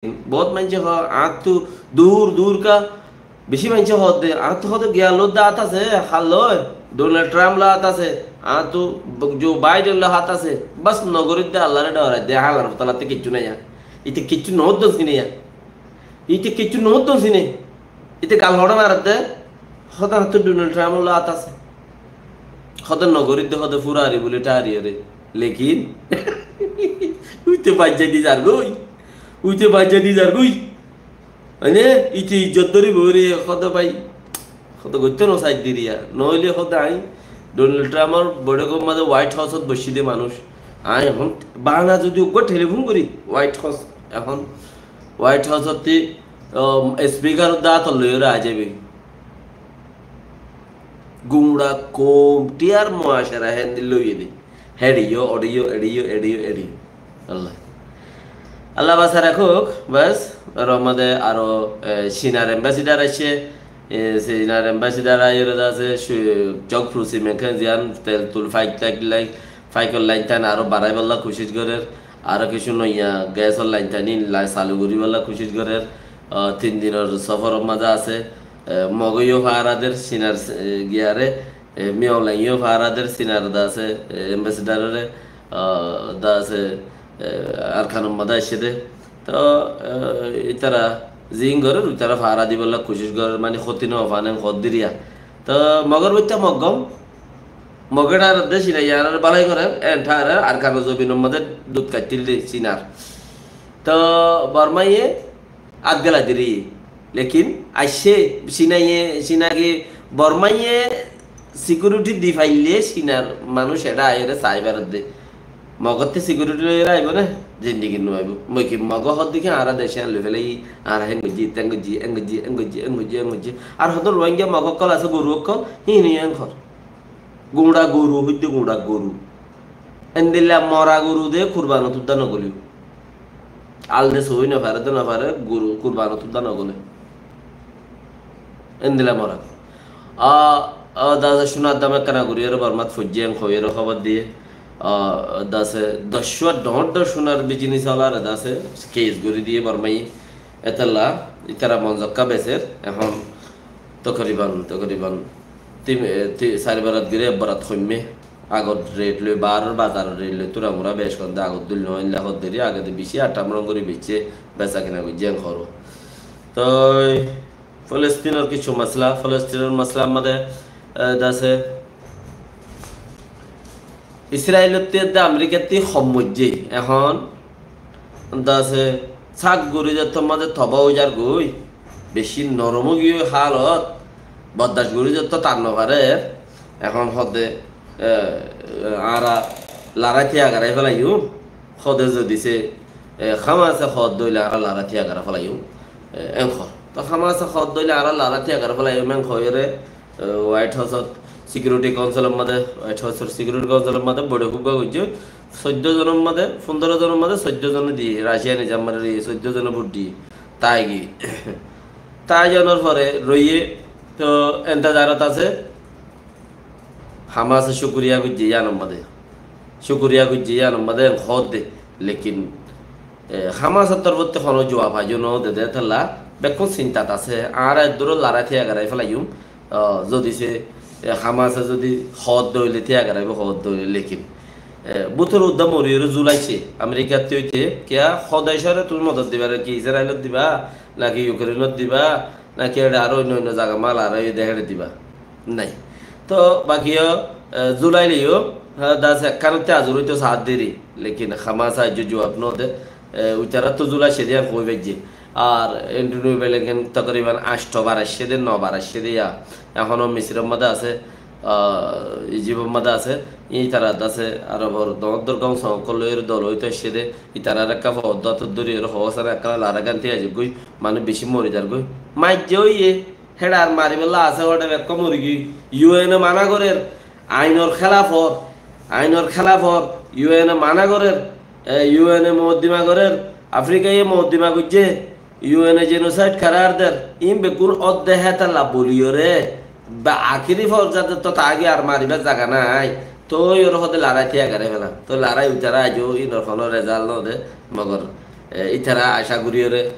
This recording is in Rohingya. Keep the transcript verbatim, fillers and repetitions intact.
Bout maincé hoó, añáttu dur dur ka, beci maincé hoó de, añáttu hoó de giyán lói de añát asé, hál loi, Donald Trump loi añát asé, añáttu Joe Biden loi añát asé, bas nogorí de Allaré dhorai de, hálar fotalatte kiccú nai ya. Ite kiccú no hoddon sine ya. Ite kiccú no hoddon sine. Ite gal hoçé marer de, hoó de añáttu Donald Trump loi añát asé. Hoó de nogorí de, hoó de furari buli tari ore. Lekin, uite baijja di zargói. Uite baijja di zargói. Mane, ite ijjot dóri bóri, hoó de bái, hoó de goittó no sair de riya. Noóile hoó de añí Donald Trump or boiṭókor mazé White House ot boiccí de manúic. Añí ehón bána zodi uggwá telifón gorí, White House, ehón White House ottí, um, speaker or dátor loiyóre aái zaiboi. Guñça koum tiyar muacera héndilla óiye de. Héçe yó, oçe yó, eçe yó, eçe yó, eçe yó. Allah. Allah basai rakók, bes, ar or mazé aró, e, Cinar ambassador aiccé, e, Cinar ambassador aiyóre de asé, su-, Zhao Prusi mekkán ziyán tel tul faik laik laik, faikor lain tán aró baraibolla kucíc gorér, aró kessú noiya gasor lain tán ín lai salu goríbolla kucíc gorér, a, tin dinor soforor mazé asé, e, Mogé yó fara der, Cinar, e, giyaré, e, Miao Hlaing yó fara der, Cinar de asé, e, ambassador ore, a, de asé, e, Arkanor mazé aiccé de. Toh, e, ítara ziín gorér, ítara fara dibolla kucíc gorér, mani hóti no fán en hoó de riya. Toh, Mogor boittá Mog gom, Mogé dhorar de Cinaiye añárar bálai gorér, en tháre Arkanor zobinor mazé dud kaittíl de Cinar. Toh, Bormaiye át gela diri. Lekin aiccé, Cinaiye, Cinage Bormaiye security di faille Cinar manúic eçé aiyóre sai farer de. Mogottú security loiyóre aibo né? Zindigit no aibo. Moi ki Moge hoó de ki añára decé añár loi félaiye, añára hén goijjí, tén goijjí, en goijjí, en goijjí, en goijjí, en goijjí. Ar hoddún Rohingya Mog ókkol asé, goru ókkol, híin híin hoór. Guñça goru, hoidde guñça goru. Endilla mora goru de kurbanot udda no goléyo. Al de sói no fare de no fare, goru kurbanot udda no gole. Endilla mora. A, a, dase cúnar dam ekkana gorí ere Bormat foijjé en hoiyóre hóbor diyé. A, dase doc cúa dhoóñr dhoóñr cúnar bijinis oláre dase kes gorí diyé Bormaye. Etolla ítara mon zokká beser, ehón tokoriban, tokoriban tin, e, ti-, sair borat gorí ek borat hoimmé. Agor ret loi, baáror bazaror ret loi, tura mura bec hon de, agor dóilla no, endilla hodderi, age de beci aṭṭam rong gorí beicce, besa kina goijjé en hoór. Toi Folostinor kissú masala, Folostinor masalar mazé, e, dase Israelottí edde Amerikattí hom moijjé, ehón dase sák gorí zettór mazé toba ói zargói, beci norom ói giyói hálot, boddac gorí zettó tar no farer, ehón hoó de, e, añára larái tiyagarái felaiyum, hoó de zodi se, e, Hamase hoó de óile añára larái tiyagarái felaiyum, e, en hoór. To Hamase hoó de óile añára larái tiyagarái felaiyum en hoiyóre, e, White House ot Security Council or mazé, White House or Security Council or mazé boiṭok uggwá goijjé, soiddó zonor mazé, fundoro zonor mazé soiddó zone diyé, Russia nizam mari diyé, soiddó zone vote diyé, tai giyé. Tai zonor fore roiyé, to entezarot asé, Hamase cúkuriya goijjé yíanor mazé. Cúkuriya goijjé yíanor mazé en hoó de. Lekin, e, Hamasor torfóttu honó juab aijjó no de de tolla bekkún sintat asé. Añára eddúror larái tiyagarái felaiyum. A, zodi se, e, Hamase zodi hoó de óile tiyagaraibó hoó de óile. Lekin, e, bútore udda moriyóre zulaicce. Amerikattí óite, kiyá hodecóre tuñí modot dibar ki Israelot diba, naki Ukrainot diba, naki eçe aró oinno oinno zaga mal aró ede heçe diba? Nai. To bakiyó, e, zulaileyo, ha, dase ekkánottí azur óito saádde ri, lekin Hamas aijjó juab no de, e, uitaráttu zulaicce de yián hoi faijje. Ar Antonio Blinken tokoriban ancto bar aiccé de, no bar aiccé de ya, ehóno Misiror mazé asé, a, Ijipor mazé asé, itara dase Arobor doñr doñr gom song ókkol loiyóre dol óito aiccé de, itarare ekká foddo atot dóriyóre hoó sára ekká larái gán tiyai zaigói, manúic bicí mori zargói. Maijjé óiye, héçe ar maribólla asé, óde bekkún mori giyói. U N e mana gorér, ainor hélaf or, ainor hélaf or, U N e mana gorér, e, U N e mokoddima gorér, Afrikaye mokoddima goijjé, U N e jenosaid karar der, iín bekkún ódde hétalla boliyóre, ba akéri forzat to taági ar maribár zaga nái, toi óre hoó de larái tiyagarái fela. Toi larái uitará aijjó inor honó rezalt no de, mogor E, ítara acá goríyoré